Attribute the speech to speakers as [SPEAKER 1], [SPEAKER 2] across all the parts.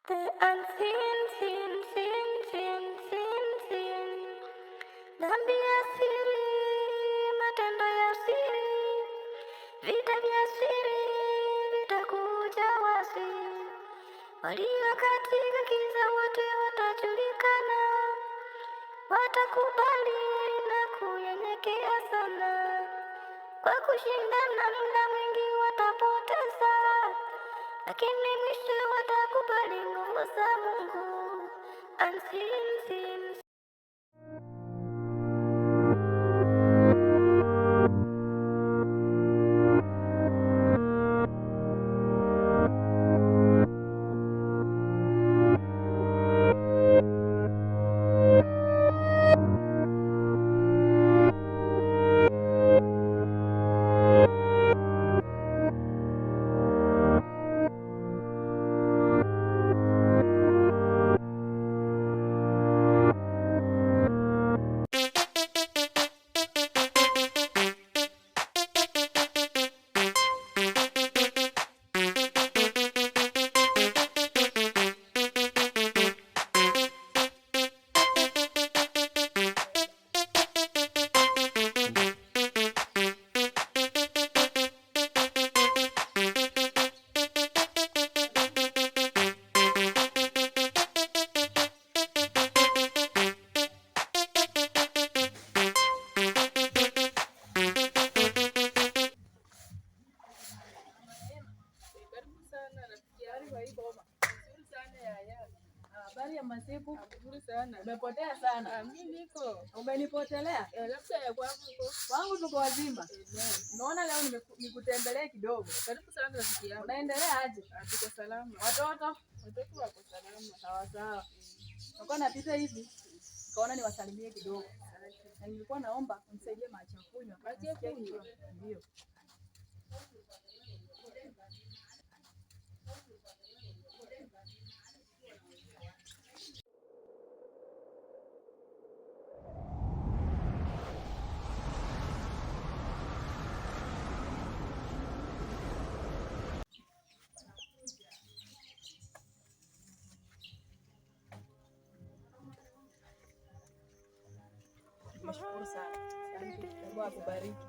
[SPEAKER 1] The unseen, seen, seen, seen, seen, seen. Dhambi ya siri, matendo ya siri, vita vya siri vitakuja wazi. Walio katika giza wote watajulikana, watakubali na kunyenyekea sana. Kwa kushindana muda mwingi watapoteza, lakini mwisho watakubali nguvu za Mungu. Unseen, seen.
[SPEAKER 2] Karibu sana rafiki yangu wa hii boma. Nzuri sana yaya.
[SPEAKER 3] Habari ya masiku?
[SPEAKER 2] Nzuri sana.
[SPEAKER 3] Umepotea sana.
[SPEAKER 2] Ah, mimi niko.
[SPEAKER 3] Umenipotelea?
[SPEAKER 2] Eh, labda ya kwangu iko.
[SPEAKER 3] Wangu tuko wazima.
[SPEAKER 2] Amen.
[SPEAKER 3] Unaona leo nikutembelee kidogo.
[SPEAKER 2] Karibu sana rafiki yangu.
[SPEAKER 3] Unaendelea aje?
[SPEAKER 2] Ah, tuko salama.
[SPEAKER 3] Watoto?
[SPEAKER 2] Watoto wako salama.
[SPEAKER 3] Sawa sawa. Nilikuwa napita hivi nikaona niwasalimie kidogo. Na nilikuwa naomba unisaidie maji ya kunywa.
[SPEAKER 2] Maji ya
[SPEAKER 3] Nasikia
[SPEAKER 2] kunywa?
[SPEAKER 3] kichwa. Ndio. Nimeshukuru sana. Asante. Mungu akubariki.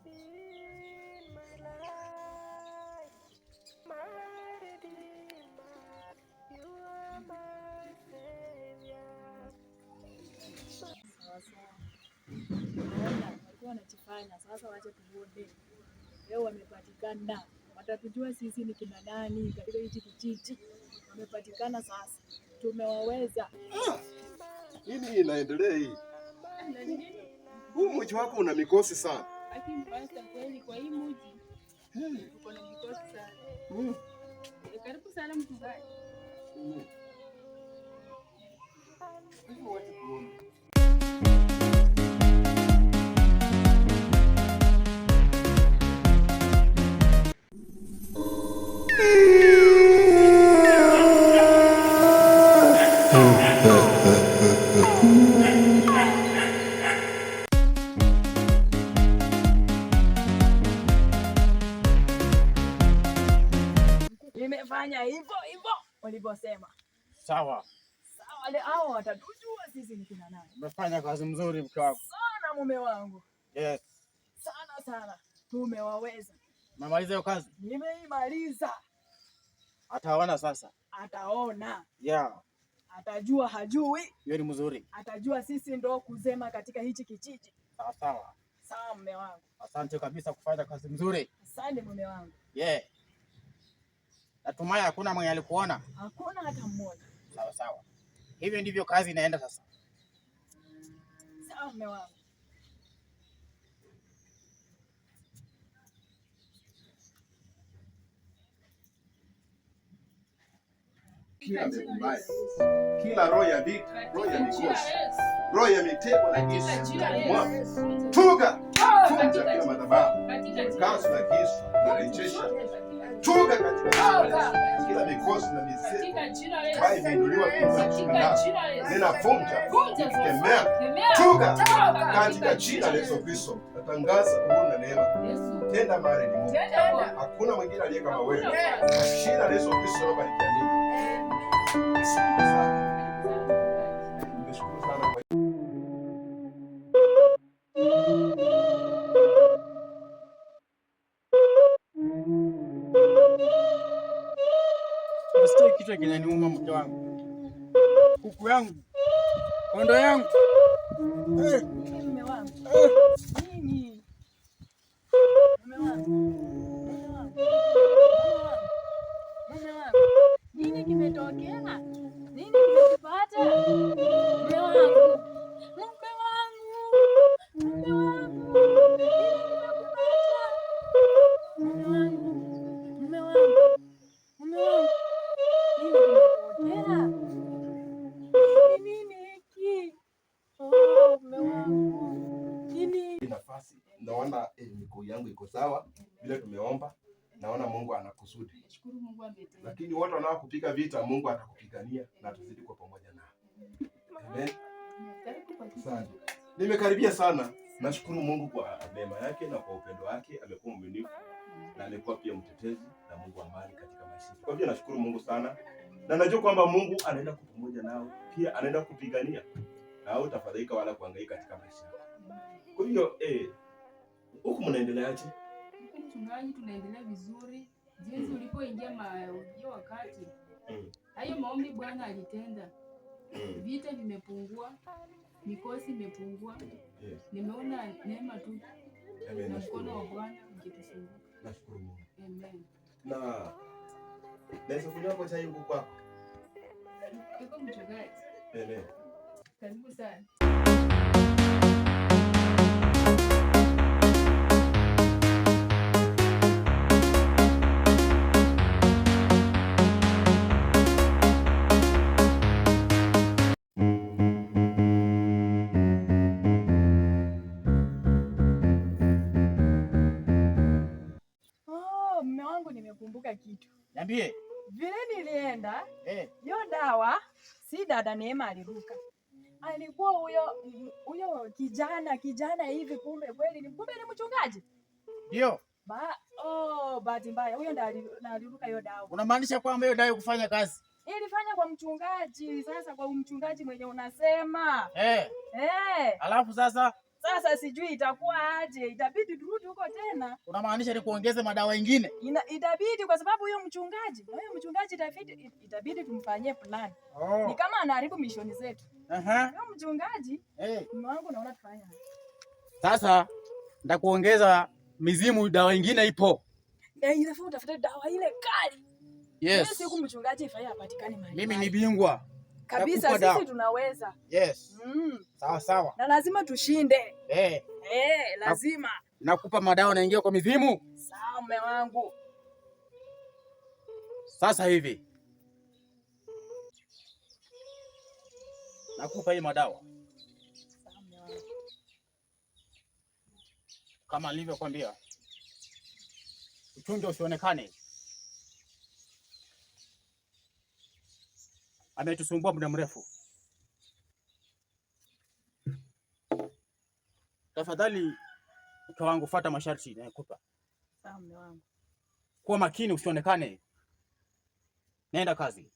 [SPEAKER 1] In my life, my Redeemer, you are my Savior.
[SPEAKER 3] Sawa sawa. Naona walikuwa wanajifanya sasa, wacha tuone leo wamepatikana, watatujua sisi ni kina nani katika hichi kijiji. Wamepatikana sasa, tumewaweza.
[SPEAKER 4] Nini inaendelea hii?
[SPEAKER 2] Na nini?
[SPEAKER 4] Huu mji wako una mikosi sana.
[SPEAKER 2] Lakini pastor, kweli kwa hii mji uko na mikosi sana. Eh, karibu sana mchungaji.
[SPEAKER 4] Hebu wacha tuone.
[SPEAKER 3] Nimefanya hivyo hivyo walivyosema.
[SPEAKER 5] Sawa,
[SPEAKER 3] Sawa, wale hao watatujua sisi ni kina nani.
[SPEAKER 5] umefanya kazi mzuri mke wangu.
[SPEAKER 3] Sana mume wangu,
[SPEAKER 5] Yes,
[SPEAKER 3] sana sana, tumewaweza.
[SPEAKER 5] umemaliza hiyo kazi,
[SPEAKER 3] Nimeimaliza.
[SPEAKER 5] ataona sasa.
[SPEAKER 3] Ataona,
[SPEAKER 5] Yeah,
[SPEAKER 3] atajua hajui,
[SPEAKER 5] hiyo ni mzuri.
[SPEAKER 3] atajua sisi ndo kusema katika hichi kijiji.
[SPEAKER 5] Sawa sawa,
[SPEAKER 3] Sawa mume wangu,
[SPEAKER 5] asante kabisa kufanya kazi mzuri.
[SPEAKER 3] asante mume wangu.
[SPEAKER 5] Yeah, natumai hakuna mwenye alikuona.
[SPEAKER 3] Hakuna hata mmoja.
[SPEAKER 5] Sawa sawa, hivyo ndivyo kazi inaenda sasa.
[SPEAKER 3] Sawa mume wangu.
[SPEAKER 4] Kila mbegu mbaya, kila roho ya vita, roho ya
[SPEAKER 2] Katika jina
[SPEAKER 4] mikosi,
[SPEAKER 2] la Yesu.
[SPEAKER 4] roho ya mitego na
[SPEAKER 2] Katika
[SPEAKER 4] kisu,
[SPEAKER 2] jina la
[SPEAKER 4] mwa
[SPEAKER 2] Yesu.
[SPEAKER 4] toka, vunja
[SPEAKER 2] Katika
[SPEAKER 4] kila madhabahu,
[SPEAKER 2] Katika jina
[SPEAKER 4] kazi na kisu, narejesha, toka katika jina la Yesu, kila mikosi na mitego
[SPEAKER 2] Katika jina la
[SPEAKER 4] ambayo
[SPEAKER 2] Yesu.
[SPEAKER 4] imeinuliwa kinyume na
[SPEAKER 2] Katika
[SPEAKER 4] nafsi,
[SPEAKER 2] jina la Yesu.
[SPEAKER 4] ninavunja,
[SPEAKER 2] Vunja sasa.
[SPEAKER 4] nikikemea,
[SPEAKER 2] Kemea.
[SPEAKER 4] toka
[SPEAKER 2] Toka
[SPEAKER 4] katika jina la Yesu Kristo. Natangaza uhuru na neema,
[SPEAKER 2] Yesu.
[SPEAKER 4] tenda mahali ni Mungu,
[SPEAKER 2] Tenda Bwana.
[SPEAKER 4] hakuna mwingine aliye kama wewe.
[SPEAKER 2] Hakuna.
[SPEAKER 4] Kwa jina la Yesu Kristo naomba nikiamini. Asante sana. Nimeshukuru sana kwa
[SPEAKER 5] Nasikia kichwa kinaniuma, mke wangu, kuku yangu, kondo yangu. Eh,
[SPEAKER 3] Mume wangu.
[SPEAKER 5] eh.
[SPEAKER 3] Nini? Mume wangu. Mume wangu. Mume wangu. Nini kimetokea? Nini kimekupata? Mume wangu. Mume wangu. Mume wangu. Nini kimekupata? Mume wangu. Mume wangu. Mume wangu. Nini kimetokea? Nini nini hiki? Oh, mume wangu. Nini?
[SPEAKER 4] Nafasi. Naona miguu yangu iko sawa vile tumeomba. Naona Mungu anakusudi.
[SPEAKER 2] Shukuru Mungu ametenda.
[SPEAKER 4] Lakini wote wanaokupiga vita, Mungu atakupigania na atazidi kuwa pamoja nao. Amen.
[SPEAKER 2] Karibu kwa kiti.
[SPEAKER 4] Asante. Nimekaribia sana. Nashukuru Mungu kwa neema yake na kwa upendo wake. Amekuwa mwaminifu na amekuwa pia mtetezi na Mungu wa amani katika maisha. Kwa hivyo nashukuru Mungu sana, na najua kwamba Mungu anaenda kuwa pamoja nao, pia anaenda kupigania na hautafadhaika wala kuhangaika katika maisha yako. Kwa hivyo huku mnaendeleaje?
[SPEAKER 2] Huku mchungaji, tunaendelea vizuri jinsi ulipoingia hiyo wakati hayo maombi Bwana alitenda. Vita vimepungua, mikosi imepungua. Nimeona neema tu
[SPEAKER 4] Amen.
[SPEAKER 2] na
[SPEAKER 4] Nashukuru
[SPEAKER 2] mkono wa
[SPEAKER 4] Mungu.
[SPEAKER 2] Bwana ukituzunguka.
[SPEAKER 4] Nashukuru Mungu.
[SPEAKER 2] Amen.
[SPEAKER 4] Na naweza kunywa hapo chai huku kwako?
[SPEAKER 2] Iko mchungaji,
[SPEAKER 4] Amen.
[SPEAKER 2] karibu sana.
[SPEAKER 3] Oh, mume wangu nimekumbuka kitu.
[SPEAKER 5] Niambie.
[SPEAKER 3] Vile nilienda hiyo dawa si dada Neema aliruka. Alikuwa huyo huyo kijana kijana hivi, kumbe kweli ni kumbe ni mchungaji.
[SPEAKER 5] Ndio.
[SPEAKER 3] Oh, bahati mbaya huyo ndo aliruka hiyo dawa.
[SPEAKER 5] Unamaanisha kwamba hiyo dawa kufanya kazi?
[SPEAKER 3] Ilifanya kwa mchungaji, sasa kwa mchungaji mwenye unasema.
[SPEAKER 5] Alafu sasa
[SPEAKER 3] Sasa sijui itakuwa aje, itabidi turudi huko tena.
[SPEAKER 5] Unamaanisha ni kuongeze madawa ingine?
[SPEAKER 3] Itabidi kwa sababu huyo mchungaji, huyo mchungaji itabidi tumfanyie plan. Ni kama anaharibu mishoni zetu. Huyo mchungaji, mume wangu naona tufanye.
[SPEAKER 5] Sasa nitakuongeza mizimu, dawa ingine ipo.
[SPEAKER 3] Inafaa utafute dawa ile kali.
[SPEAKER 5] Yes.
[SPEAKER 3] Hiyo siku mchungaji ifai apatikane mahali.
[SPEAKER 5] Mimi ni bingwa.
[SPEAKER 3] Kabisa,
[SPEAKER 5] Nakupa dawa.
[SPEAKER 3] sisi tunaweza.
[SPEAKER 5] Yes. Sawa sawa.
[SPEAKER 3] Na lazima tushinde. Lazima.
[SPEAKER 5] Nakupa madawa naingia kwa mizimu.
[SPEAKER 3] Sawa mume wangu.
[SPEAKER 5] Sasa hivi nakupa hii madawa.
[SPEAKER 3] Sawa mume wangu.
[SPEAKER 5] Kama nilivyokuambia, uchunge usionekane. Ametusumbua muda mrefu. Tafadhali mke wangu, fuata masharti nayokupa.
[SPEAKER 3] Sawa mume wangu.
[SPEAKER 5] Kuwa makini usionekane. Nenda kazi.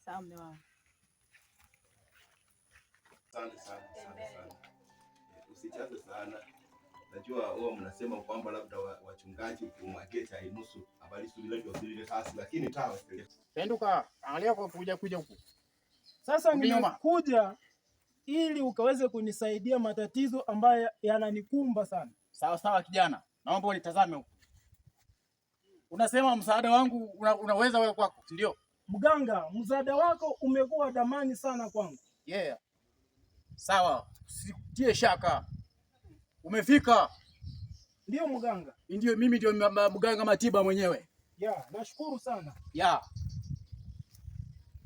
[SPEAKER 3] Sawa mume wangu.
[SPEAKER 4] Asante sana, asante sana. Usichaze sana. Najua huwa mnasema kwamba labda wachungaji kumwagia chai nusu habari subira ndio zile kasi, lakini tawe.
[SPEAKER 5] Penduka, angalia kwa kuja kuja huku.
[SPEAKER 6] Sasa
[SPEAKER 5] Rudi nyuma.
[SPEAKER 6] nimekuja ili ukaweze kunisaidia matatizo ambayo yananikumba sana.
[SPEAKER 5] Sawa sawa kijana, naomba unitazame huku. Unasema msaada wangu unaweza wewe kwako, si ndio?
[SPEAKER 6] Mganga, msaada wako umekuwa damani sana kwangu.
[SPEAKER 5] Yeah. Sawa, usitie shaka. Umefika.
[SPEAKER 6] Ndio mganga.
[SPEAKER 5] Ndio, mimi ndio mganga Matiba mwenyewe.
[SPEAKER 6] Ya, nashukuru sana.
[SPEAKER 5] Ya.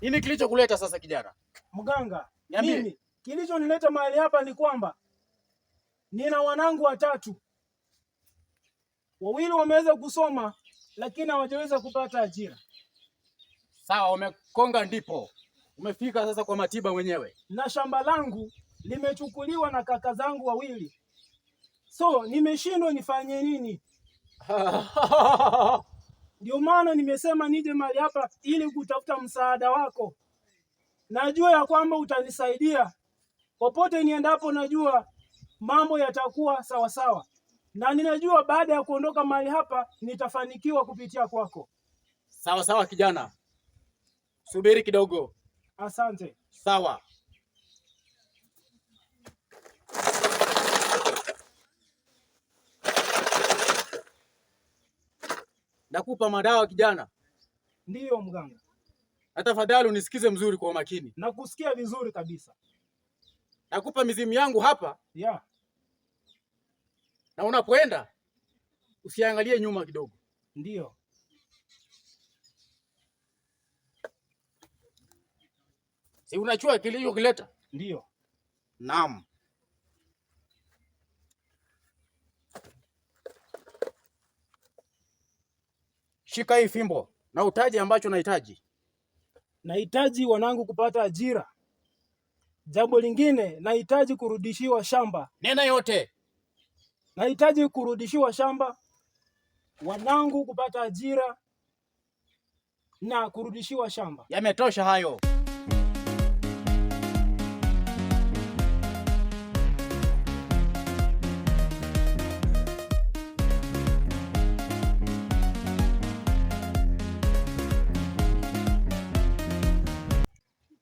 [SPEAKER 5] Nini kilichokuleta sasa kijana?
[SPEAKER 6] Mganga,
[SPEAKER 5] Niambie.
[SPEAKER 6] mimi kilichonileta mahali hapa ni kwamba nina wanangu watatu. Wawili wameweza kusoma lakini hawajaweza kupata ajira.
[SPEAKER 5] Sawa, umekonga ndipo. Umefika sasa kwa Matiba mwenyewe.
[SPEAKER 6] Na shamba langu limechukuliwa na kaka zangu wawili. So nimeshindwa nifanye nini? Ndio maana nimesema nije mahali hapa ili kutafuta msaada wako. Najua ya kwamba utanisaidia popote niendapo, najua mambo yatakuwa sawasawa, na ninajua baada ya kuondoka mahali hapa nitafanikiwa kupitia kwako.
[SPEAKER 5] Sawa sawa kijana, subiri kidogo.
[SPEAKER 6] Asante.
[SPEAKER 5] Sawa. Nakupa madawa kijana,
[SPEAKER 6] Ndiyo mganga,
[SPEAKER 5] na tafadhali unisikize mzuri kwa umakini.
[SPEAKER 6] nakusikia vizuri kabisa.
[SPEAKER 5] Nakupa mizimu yangu hapa,
[SPEAKER 6] Ya,
[SPEAKER 5] na unapoenda usiangalie nyuma kidogo.
[SPEAKER 6] ndiyo.
[SPEAKER 5] Si unachua kilichokileta?
[SPEAKER 6] Ndiyo.
[SPEAKER 5] Naam. Shika hii fimbo na utaje ambacho unahitaji.
[SPEAKER 6] Nahitaji wanangu kupata ajira. Jambo lingine, nahitaji kurudishiwa shamba.
[SPEAKER 5] Nena yote.
[SPEAKER 6] Nahitaji kurudishiwa shamba, wanangu kupata ajira na kurudishiwa shamba.
[SPEAKER 5] Yametosha hayo.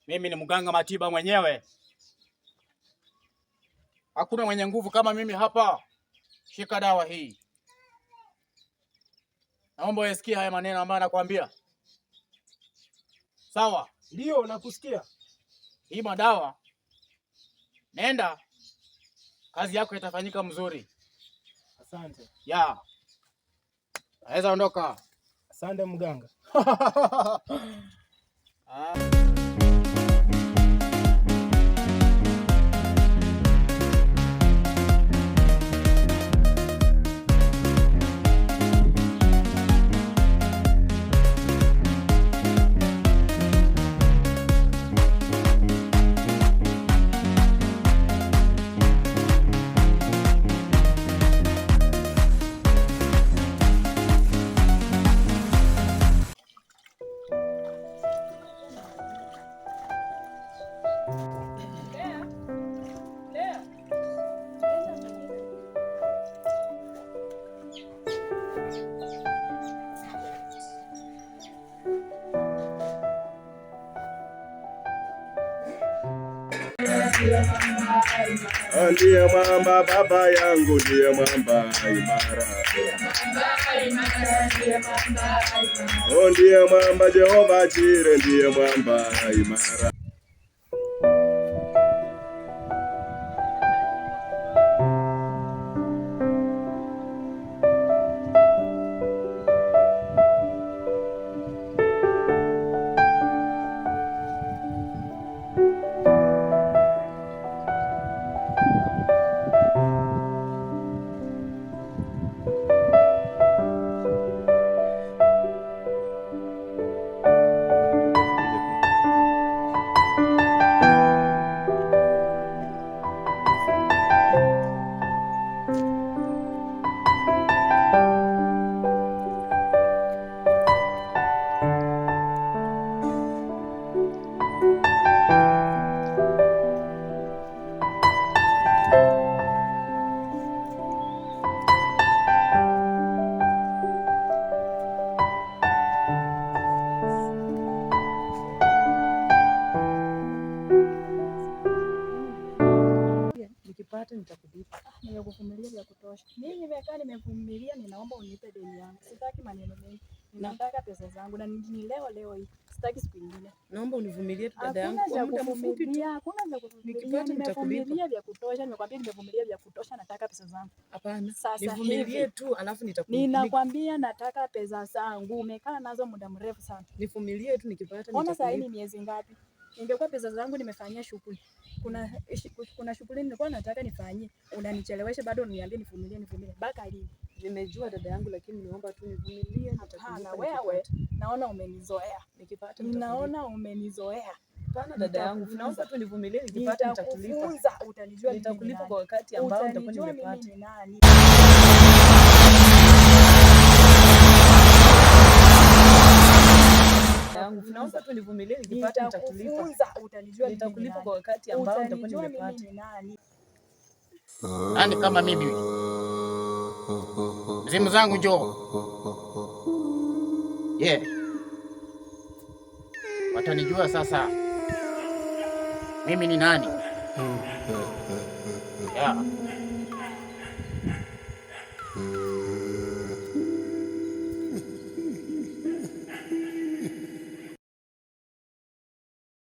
[SPEAKER 5] Mimi ni mganga Matiba mwenyewe. Hakuna mwenye nguvu kama mimi hapa. Shika dawa hii. Naomba uyasikie haya maneno ambayo nakwambia. Sawa?
[SPEAKER 6] Ndiyo, nakusikia.
[SPEAKER 5] Hii madawa, nenda, kazi yako itafanyika mzuri.
[SPEAKER 6] Asante.
[SPEAKER 5] Ya, naweza ondoka.
[SPEAKER 6] Asante mganga.
[SPEAKER 5] Ah.
[SPEAKER 2] Lea. Lea. Enda angalia.
[SPEAKER 4] Ndiye mwamba baba yangu, ndiye mwamba imara. Oh, ndiye mwamba Jehova Jire, ndiye mwamba imara.
[SPEAKER 3] Nikipata nitakulipa.
[SPEAKER 7] Nimekuvumilia vya kutosha. Mimi nimekaa nimevumilia, ninaomba unipe deni yangu. Sitaki maneno mengi. Ninataka pesa zangu na ni leo leo hii. Sitaki siku ingine.
[SPEAKER 8] Naomba univumilie tu dada yangu
[SPEAKER 7] Hakuna
[SPEAKER 8] kwa
[SPEAKER 7] cha
[SPEAKER 8] muda mfupi tu.
[SPEAKER 7] kuvumilia, hakuna cha kuvumilia.
[SPEAKER 8] Nikipata nitakulipa.
[SPEAKER 7] Nimevumilia vya kutosha, nimekwambia nimevumilia vya kutosha, nataka pesa zangu.
[SPEAKER 8] Hapana,
[SPEAKER 7] Sasa
[SPEAKER 8] nivumilie
[SPEAKER 7] hivi
[SPEAKER 8] tu alafu nitakulipa.
[SPEAKER 7] ninakwambia nataka pesa zangu. Umekaa nazo muda mrefu sana.
[SPEAKER 8] Nivumilie tu, nikipata
[SPEAKER 7] Ona saa hii ni
[SPEAKER 8] nitakulipa.
[SPEAKER 7] miezi ngapi? Ingekuwa pesa zangu nimefanyia shughuli. Kuna shughuli nilikuwa nataka nifanyie, unanichelewesha bado uniambie nivumilie nivumilie. Mpaka lini?
[SPEAKER 8] Nimejua dada yangu, lakini niomba tu nivumilie,
[SPEAKER 7] Hapana,
[SPEAKER 8] nitakulipa
[SPEAKER 7] wewe
[SPEAKER 8] nikipata.
[SPEAKER 7] naona umenizoea.
[SPEAKER 8] Nikipata nitakulipa.
[SPEAKER 7] Naona umenizoea.
[SPEAKER 8] Hapana dada yangu, naomba
[SPEAKER 7] Nitakufunza.
[SPEAKER 8] tu nivumilie, nikipata nitakulipa.
[SPEAKER 7] Nitakufunza, utanijua mimi ni
[SPEAKER 8] Nitakulipa
[SPEAKER 7] nani.
[SPEAKER 8] kwa wakati ambao nitakuwa
[SPEAKER 7] Utanijua mimi
[SPEAKER 8] nimepata.
[SPEAKER 7] ni nani.
[SPEAKER 8] Yangu, naomba tu nivumilie, nikipata nitakulipa.
[SPEAKER 7] Nitakufunza, utanijua mimi ni
[SPEAKER 8] Nitakulipa
[SPEAKER 7] nani.
[SPEAKER 8] kwa wakati ambao nitakuwa
[SPEAKER 7] Utanijua mimi
[SPEAKER 8] nimepata.
[SPEAKER 7] ni nani.
[SPEAKER 5] Nani kama mimi? Simu zangu njoo. Yeah. Watanijua sasa mimi ni nani. Yeah.